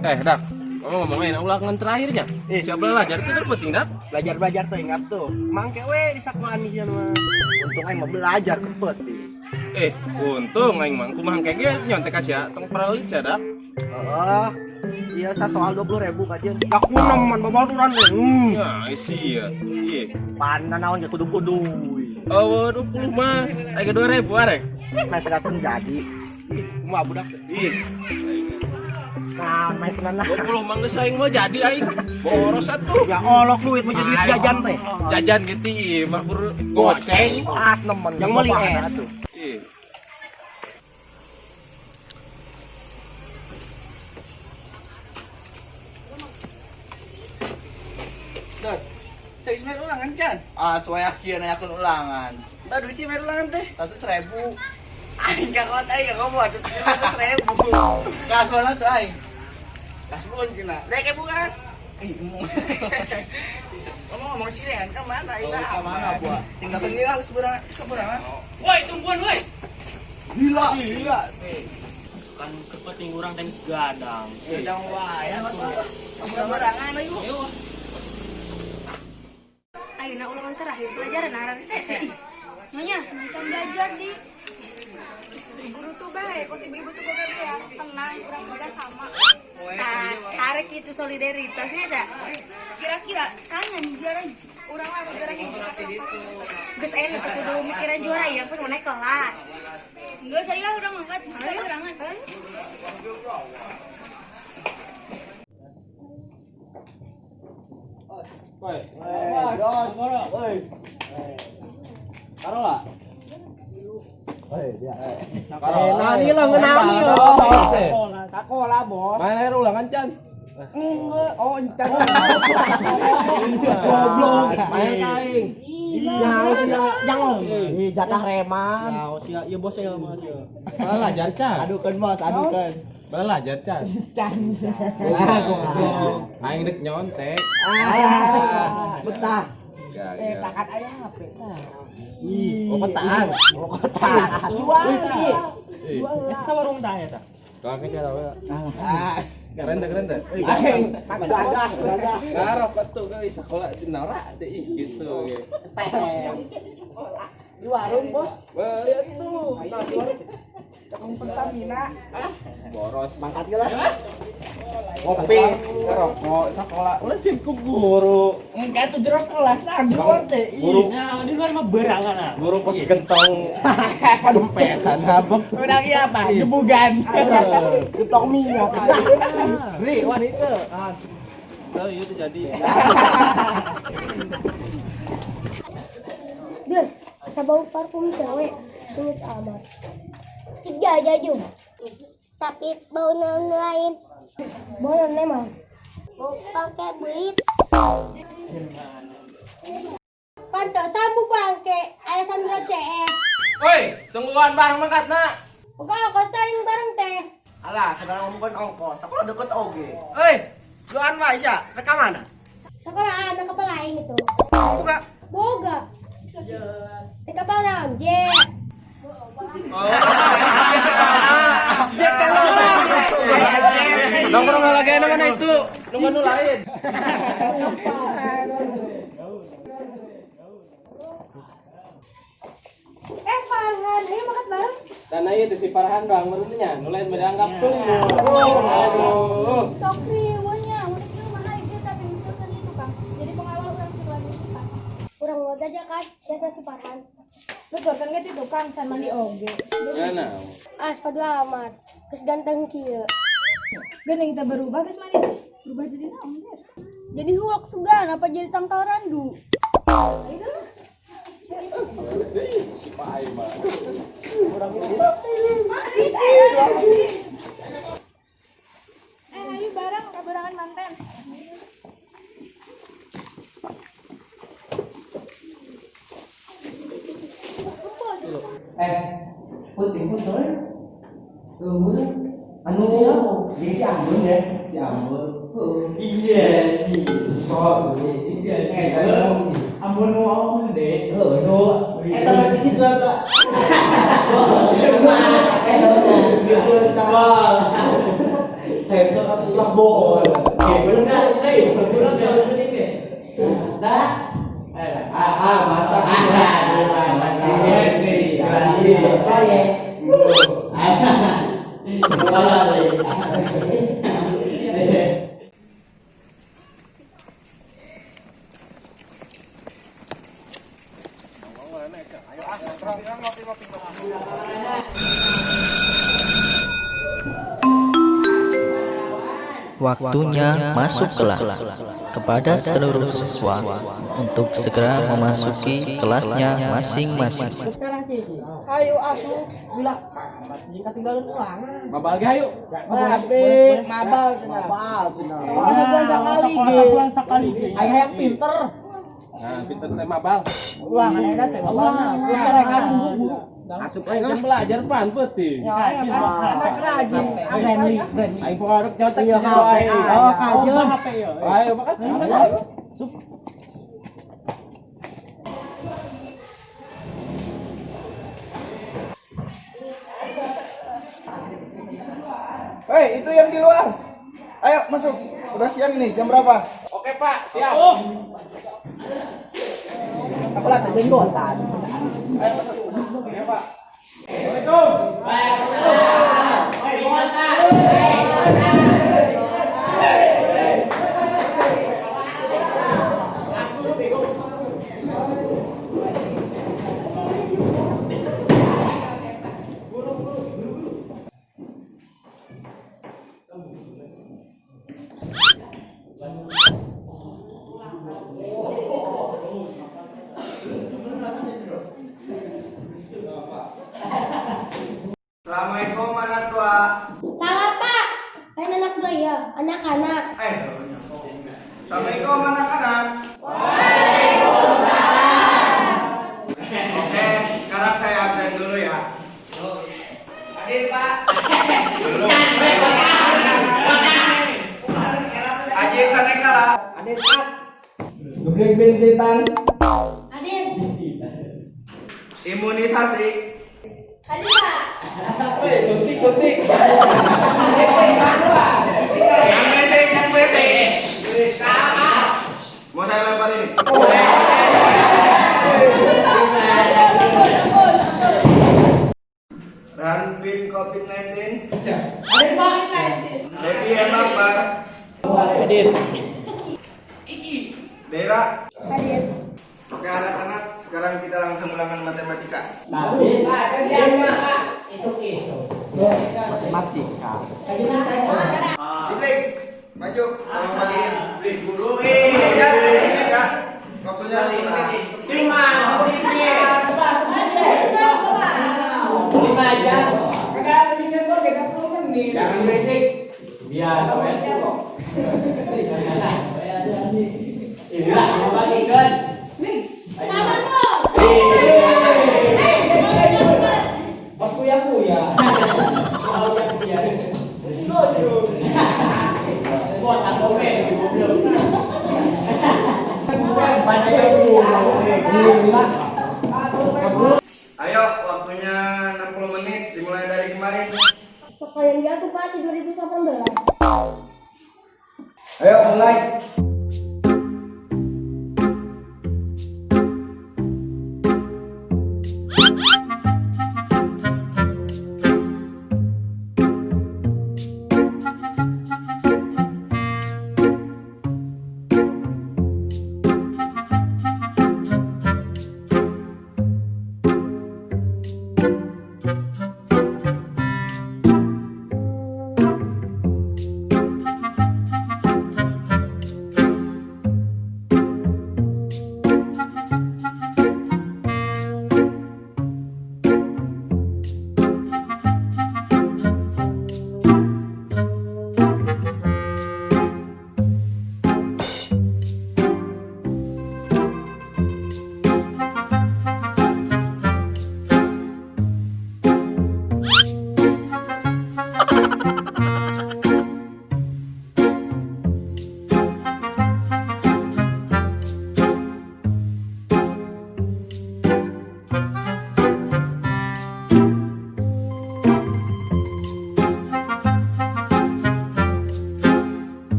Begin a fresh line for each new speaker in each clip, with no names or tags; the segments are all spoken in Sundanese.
Dak. Kamu ngomongin ulangan terakhirnya. Siap belajar itu terpenting, Dak.
Belajar-belajar tuh ingat tuh. Mangke we di sakuan sia mah. Untung aing mah belajar ke peuting.
Untung aing mah kumaha engke ge nyontek ka sia tong paralit sia, Dak.
Heeh. Iya sa soal 20.000 kajian. Aku neman babaturan we.
Ya, sia. Iya.
Pana naon ge kudu-kudu.
Oh, 20 mah. Aing 2000 arek.
Nah, sekarang jadi. Kumaha budak?
Ih.
Nah, main kenana.
20 mah geus aing mah jadi aing. Boros atuh.
Ya olok duit mau jadi duit jajan teh.
Jajan gitu ih, mah kur goceng.
Pas nemen. Yang meuli es tuh.
Ih.
Dot, saya main ulangan can.
Ah, soalnya kieu nanyakeun ulangan.
Bah duit sih main ulangan teh.
100.000.
Aing kakot aing kakot buat 100.000.
Kas mana tuh aing?
Kasbon cina. Dek kayak bukan.
Ih, emu.
Ngomong-ngomong sini kan ke mana?
Oh, ka mana buah? Tinggalkan dia seberang seberangan.
Woi, tungguan woi.
Gila.
Gila.
Kan kepenting urang teh geus gadang.
Gadang wae atuh. Seberangan ayo.
Ayo.
Ayeuna ulangan terakhir pelajaran arek teh. Ih,
Nyonya, macam belajar, Ci. Guru tuh baik, kos ibu-ibu tuh boga beas, tenang, kurang kerja sama.
Tah, karek itu solidaritasnya dah.
Kira-kira sana nih juara orang lah juara hiji kenapa?
Geus enak teh kudu mikiran juara ya, pas mau naik kelas.
Enggak, saya udah ngangkat, bisa urangan.
Woi,
Jos. Woi.
Karola.
Woi, dia.
Karola.
Nani lah ngenani lah.
Sekolah, Bos.
Mana ulangan can?
Enggak, oh encan. Goblok. Main kaing. Iya, jangan. Ih, jatah reman.
Ya, ya bos ya, bos ya.
Belajar can.
Adukeun bos, adukeun.
Belajar can.
Can.
Goblok. Aing dek nyontek.
Ah, betah.
Gagal.
Takat aya HP tah.
Oh, kotaan.
Oh, kota. Jual.
Ih.
Eta warung tah eta.
Kalau ke cara apa?
Ah,
Keren teh, keren teh.
aing gagah, gagah.
Ngarep atuh ke sekolah Cinora deh gitu. Ge.
Di warung, Bos.
Wah, lihat tuh. Nah, di warung.
Cakung Pertamina.
Boros.
Mangkat ge lah.
Ngopi, ngerokok, sekolah. Ulah sih ku guru.
Enggak tuh jero kelas lah di luar teh.
Guru
Nah, di luar mah berangan ah.
guru pos gentong. Kempesan habek.
Urang ieu apa? Gebugan.
Gentong minyak.
Ri, wanita. Ah. Oh, iya tuh jadi.
Dul, asa bau parfum cewek, sengit amat. Tiga aja jum. Tapi bau naon lain. Bau naon emang? Bau pakai belit. Pantesan bu bangke, aya Sandra CS.
Woi, tungguan bareng mangkat nak.
Bukan ongkos teh bareng teh.
Alah, sekarang ngomongin ongkos. Sekolah deket oge.
Hei, duaan wae sia. Rek ka mana?
Sekolah anak kapal lain itu.
Buka.
Boga. Teh kapal naon? Jet.
Jet kalau.
Nongkrong lagi mana itu? Nunggu nu lain.
Eh, Farhan, ayo makan bareng.
Dan aja tuh si Farhan doang menurutnya, nu lain dianggap tuh. Aduh.
Sok riweuhnya, unik ieu mah aing tapi misalkan itu Kang. Jadi pengawal urang sekelas itu Kang.
Urang wadah aja kan, biasa si Farhan.
Betul kan geus itu Kang, can mandi oge.
Ya nah.
Ah, sepatu amat. Geus ganteng kieu.
Geuning teh berubah geus mandi teh. Berubah jadi naon, Der?
Jadi huak segan apa jadi tangkal randu?
Si Pak Aing mah.
Eh, ayo bareng kabarangan manten.
Penting pun soalnya. Anu, jadi si Ambon ya, si Ambon. Iya, sih. Soal iya.
Ambon mau ngomong deh.
Oh, eta lagi gitu eta. Gitu eta. Sensor atau Sulak bohong. Benar, saya kurang 30 menit ya. Dah. Ah, masak. Ah, masak. Iya,
Waktunya masuk kelas. Kepada seluruh siswa untuk segera memasuki kelasnya masing-masing.
Ayo asup, bila ketinggalan ulangan.
Mabal ge ayo.
Mabal, mabal, mabal. Sebulan sekali,
Sebulan sekali.
Ayo yang pinter.
Nah, pinter teh mabal.
Ulangan enak teh mabal. Ulangan guru.
Asup aing kan belajar pan peuting.
Anak rajin. Friendly, friendly.
Aing pokoknya nyontek
Iya,
di jero aing.
Oh, kajeun.
Ayo makan. Sup.
Hei, itu yang di luar. Ayo masuk. Udah siang nih, jam berapa?
Oke, Pak, siap.
Aku lah jenggotan. Ayo masuk.
Iya, Pak. Assalamualaikum.
Assalamualaikum anak dua.
Salah Pak. Lain anak dua ya, anak-anak.
Assalamualaikum anak-anak. Waalaikumsalam. Oke, sekarang saya absen dulu ya.
Hadir, Pak.
Belum. Haji Sanekala.
Hadir, Pak.
Gebling bintitan.
Hadir.
Imunisasi.
Hadir Pak.
Weh, suntik suntik.
Yang berisik, yang berisik. Mau saya lempar ini? Ranpin COVID-19.
Hadir, Pak.
Debbie M. Akbar.
Hadir.
Dera.
Hadir.
Oke anak-anak, sekarang kita langsung ulangan matematika.
Tapi esok-esok. Matematika.
Diblik, maju, tolong bagiin. Guru, ini aja, ini aja. Waktunya 10 menit.
5 aja.
Jangan berisik.
Biasa, ya. Inilah mau bagikan.
Sabar Pak.
Pas kuya kuya. Kuya kuya. Buat aku men, goblok. Gila.
Ayo, waktunya 60 menit dimulai dari kemarin.
Sekalian jatuh Pak di 2018.
Ayo mulai.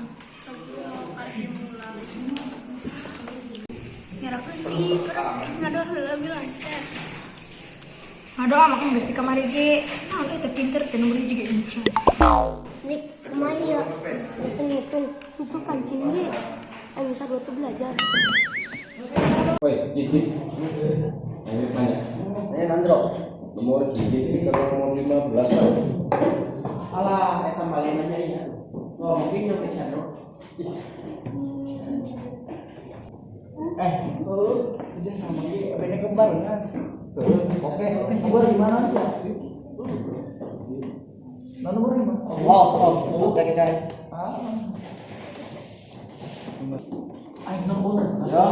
Astagfirullah, karek dimulai. Ngerakeun di kerep ngadoa heula bi lancar.
Ngadoa mah geus kamari ge. Naon euy teh pinter teh nomor hiji ge encan.
Lik, kumaha ieu? Geus ngitung, itu kancing ge. Anu sarua teu belajar.
Woi, Didi. Ayo tanya.
Nanya Nandro.
Nomor hiji kalau nomor 15 lah.
Alah, eta paling nanya iya. Oh, mungkin nyampe Chandro.
Eh, udah sama dia, banyak kebarengan.
Oke, nomor gimana sih? Nah, nomor lima.
Oh, oh, oh, oke, guys.
Ah.
Aing nomor.
Ya,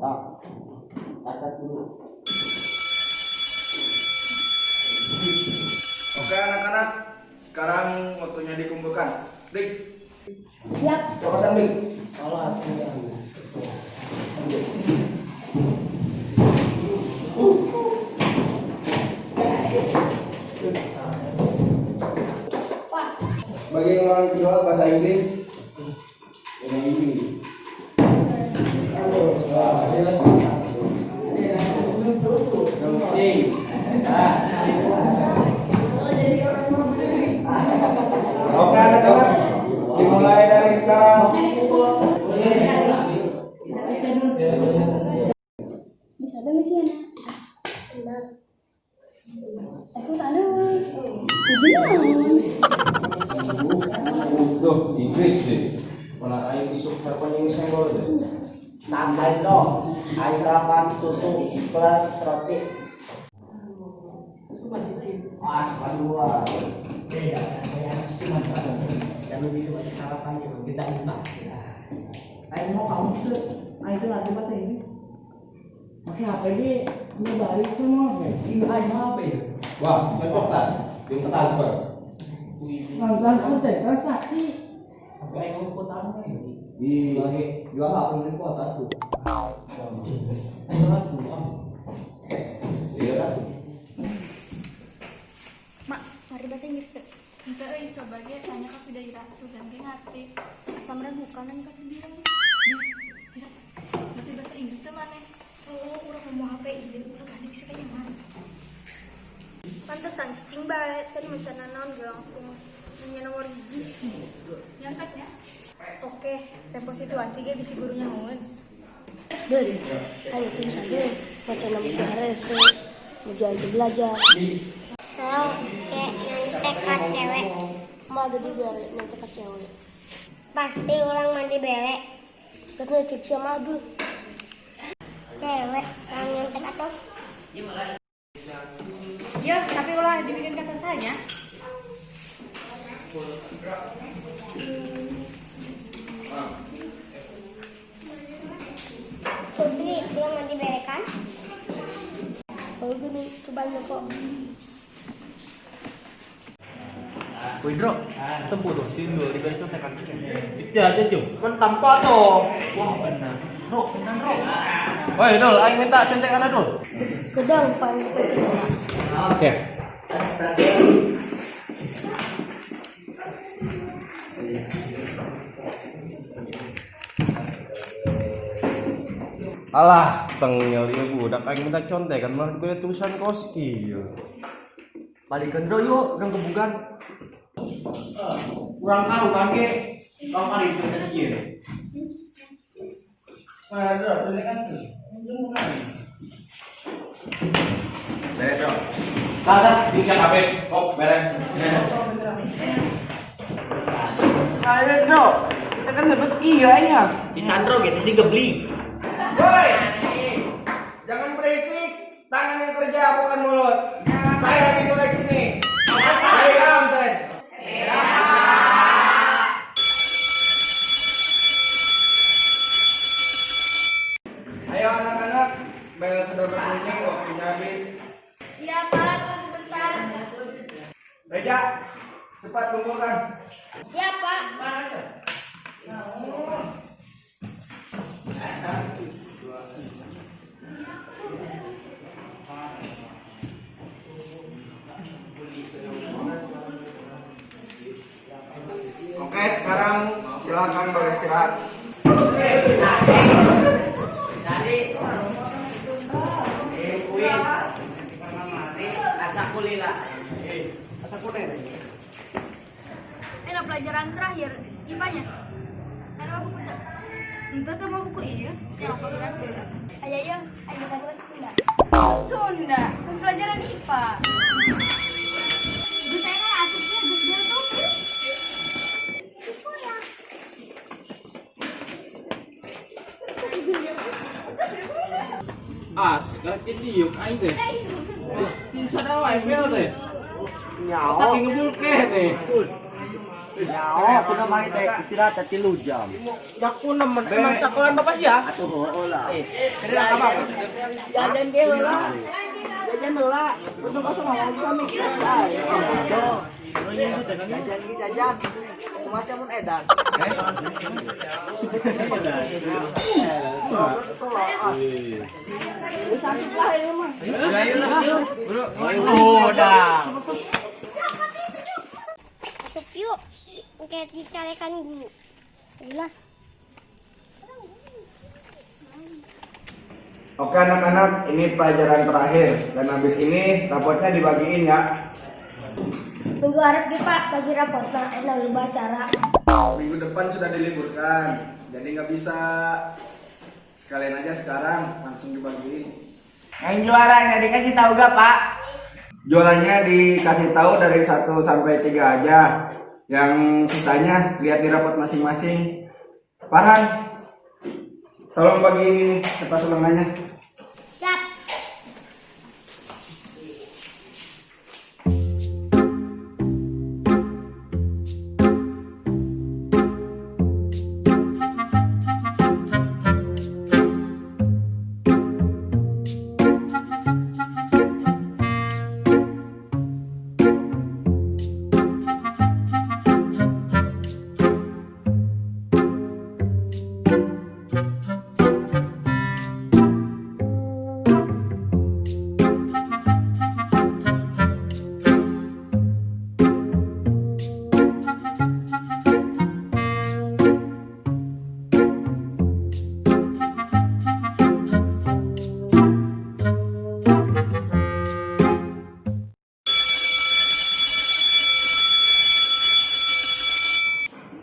tak. Catat dulu.
Oke anak-anak, sekarang waktunya dikumpulkan. Dik,
Siap.
coba Dik.
Alah, sudah.
Bagi orang kedua bahasa Inggris. Ini Inggris. Oke anak-anak, dimulai dari sekarang.
Bisa dong sih anak.
Benar.
Aku tak ada. Hiji naon?
Tuh, Inggris deh. Mana aing isuk harapan yang senggol deh.
Nambahin dong. Air sarapan susu plus roti.
Susu masih
Ah, suka dua.
Iya, saya cuma yang lebih ke sarapan gitu, kita isma.
Ayo mau kamu tuh, ayo itu nanti bahasa Inggris.
Pakai HP dia, dua baris semua. Iya, ayo HP.
Wah, cocok tas. Tim transfer.
Transfer teh transaksi.
Tapi aing mau kuota ya.
Di jual HP ini kuota tuh.
Iya kan?
Mak, mari bahasa Inggris teh. Ente euy coba ge tanya ka si Daira, sugan ge ngarti. Asa meragukan nanya ka si Bira. Di, Bira, ngerti bahasa Inggris teh maneh?
Selalu urang ngomong HP ieu ulah gandeng bisa kanyaman.
Pantesan cicing bae, tadi misalnya naon ge langsung nanya nomor hiji. Nyangkatnya.
Oke, tempo situasi ge bisi gurunya nyahoeun.
Den, ayo tulis aja. Foto nama hese. Muju aja belajar. Selalu kayak nyontek ka cewek. Mau ada di bere nyontek ka cewek. Pasti ulang mandi bere. Terus ngecip sama Adul. Cewek yang nyontek atau
Ya, tapi ulah dibikin kasasanya.
Putri belum mandi bere kan? Oh gini, coba kok.
Wih, Bro, tempuh tuh sin dua ribu itu tekan.
Cik aja, Jum. Kan tanpa tuh.
Wah, benar. Bro, benar, Bro.
Woi, Dul, aing minta contekan Dul.
Gedang paling penting.
Oke. Alah, tengil ieu budak aing minta contekan malah diberi tulisan kos kieu.
Balikan bro yuk, urang kebugan.
Urang karukan ge, tong kali itu kan sieun.
Nah, contekan tuh.
Saya dong.
Tah, bisa kabeh. Kok bereng.
Ayo bro, kita kan dapat kia ya.
Si Sandro gitu si gebling.
Woi, jangan berisik. Tangan yang kerja bukan mulut. Saya lagi koreksi nih. Ayo konsen. Ayo anak-anak, bel sudah berbunyi, waktunya habis.
Iya, Pak, tunggu bentar.
Reja, cepat kumpulkan.
Siap, Pak.
Silakan beristirahat.
Enak pelajaran terakhir, IPA-nya. Ada buku tak?
Entah tuh mau buku iya.
Ya, apa berat beda.
Ayo ayo, ayo pakai bahasa Sunda.
Sunda, pelajaran IPA. Gus saya kan asupnya Gus Dur tuh.
As, karek diuk aing teh. Geus ti sadawa FL teh.
Nyaho.
Otak ngebul teh.
Nyaho, aku nama teh istirahat 3 jam.
Ya aku nemen emang sekolah bapak sih ya.
Atuh heueuh lah.
Kira apa? Jajan ge heula. Jajan heula. Untung kosong ngomong bisa mikir.
Jajan ge jajan. Kumaha sih mun edan?
Wis asik lah ini mah.
Udah.
Asup yuk, kayak dicalekan guru. Ayolah.
Oke anak-anak, ini pelajaran terakhir dan habis ini rapotnya dibagiin ya.
Minggu harap ge Pak, bagi rapot nah enak lu acara.
Minggu depan sudah diliburkan, jadi nggak bisa. Sekalian aja sekarang langsung dibagiin.
Yang juaranya dikasih tahu gak, Pak?
Juaranya dikasih tahu dari 1 sampai 3 aja. Yang sisanya lihat di rapot masing-masing. Farhan, tolong bagiin ini kertas ulangannya.
Siap.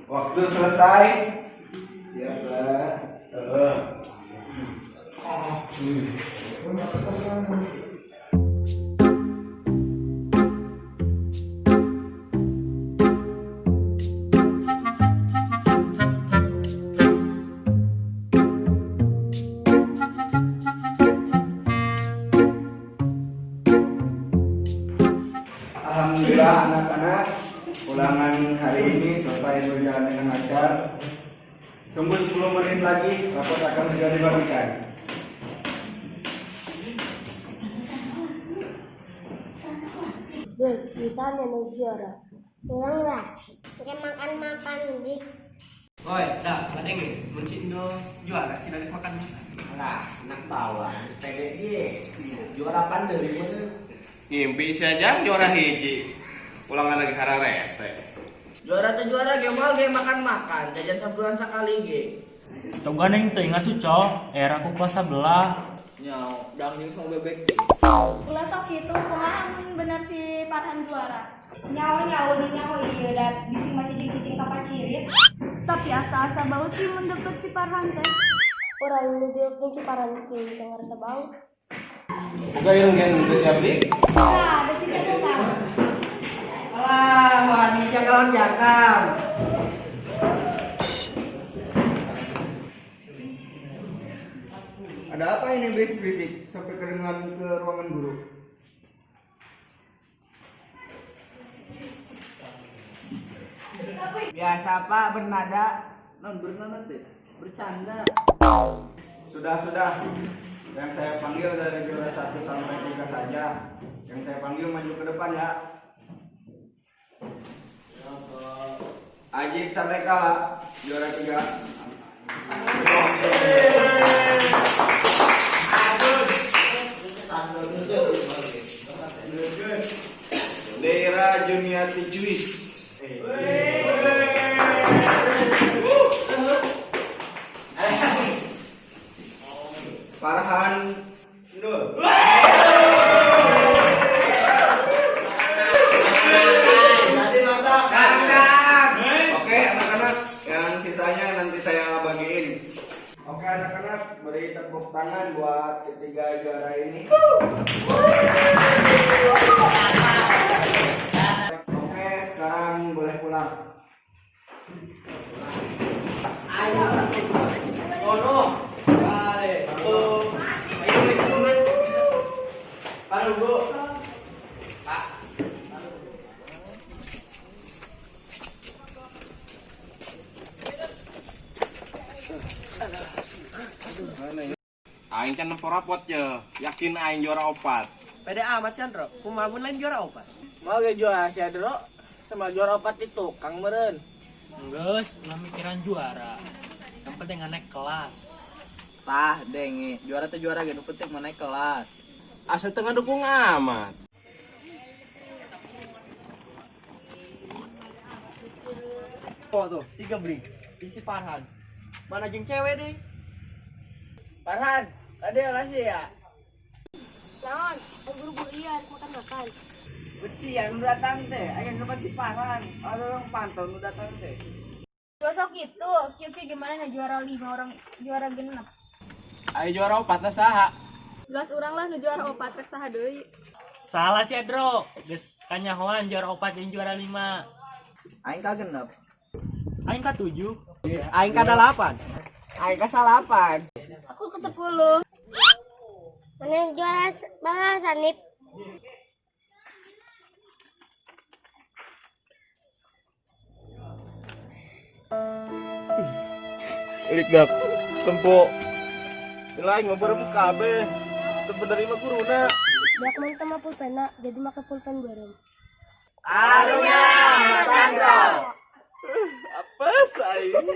Waktu selesai. Ya, Pak. Alhamdulillah anak-anak, ulangan hari ini selesai berjalan dengan lancar. Tunggu 10 menit lagi, rapot akan segera dibagikan.
Dul, misalnya nih juara. Pulang lah. Kayak makan-makan di.
Oi, dah, ada nih, mun si Indo juara, si Dadik makan.
Lah, anak bawah pede ge. Juara pan dari mana?
Ngimpi saja juara hiji. Ulangan lagi hararese.
Juara teh juara ge moal ge makan-makan, jajan sabulan sakali ge.
Tonggan yang teu ingat tuh, Cok. Era aku kelas 11.
Nyaho, dangding sama bebek.
Ulah sok kitu kumaha mun bener si Farhan juara.
Nyawa nyawa nu nyawa iya da bisi mah cicing-cicing ka pacirit.
Tapi asa-asa bau sih mun deket si Farhan teh.
Orang nu dia kunci paranti ngerasa bau.
Boga irung gen teu siap dik.
Nah, berarti kita salah.
Alah, wah siang kalon jakam.
Ada apa ini berisik-berisik sampai kedengaran ke ruangan guru?
Biasa Pak bernada, non bernada teh, bercanda.
Sudah, sudah. Yang saya panggil dari juara 1 sampai 3 saja. Yang saya panggil maju ke depan ya. Ajib Sandekala, juara 3. Deira Juniati Juice. Hadiahnya nanti saya bagiin. Oke anak-anak, beri tepuk tangan buat ketiga juara ini. Oke, sekarang boleh pulang.
Kono. Bale. Oh. Ayo wis Baru, Bu. Pak.
Aing kan nempo rapot ya, yakin aing juara opat.
Pede amat sih Andro, kumaha mun lain juara opat.
Mau ge juara si Adro sama juara opat itu Kang meren.
Geus, ulah mikiran juara. Yang penting naik kelas.
Tah denge, juara teh juara ge nu penting mah naik kelas.
Asa tengah dukung amat.
Oh tuh, si Gebring, si Farhan. Mana jeung cewek deh?
Farhan, tadi lah sih ya.
Naon, buru-buru iya makan-makan.
Beci yang datang teh, ayo nyoba si Farhan. Orang pantau nu datang teh.
Besok itu, kieu gimana na juara lima orang juara genep.
Ayo juara opat na saha?
Gas urang lah nu juara opat rek saha deui.
Salah sih Andro, geus kanyahoan juara opat jeung juara lima.
Aing ka genep.
Aing ka tujuh.
Aing ka dalapan.
Aing ka salapan.
Aku ke 10.
Mana yang juara mana Sanip?
Ilik dak, tempo. Lain mah beureum kabeh. Teu bener mah guruna.
Beak mana mah pulpen jadi make pulpen beureum.
Arunya, Sandro.
Apa aing?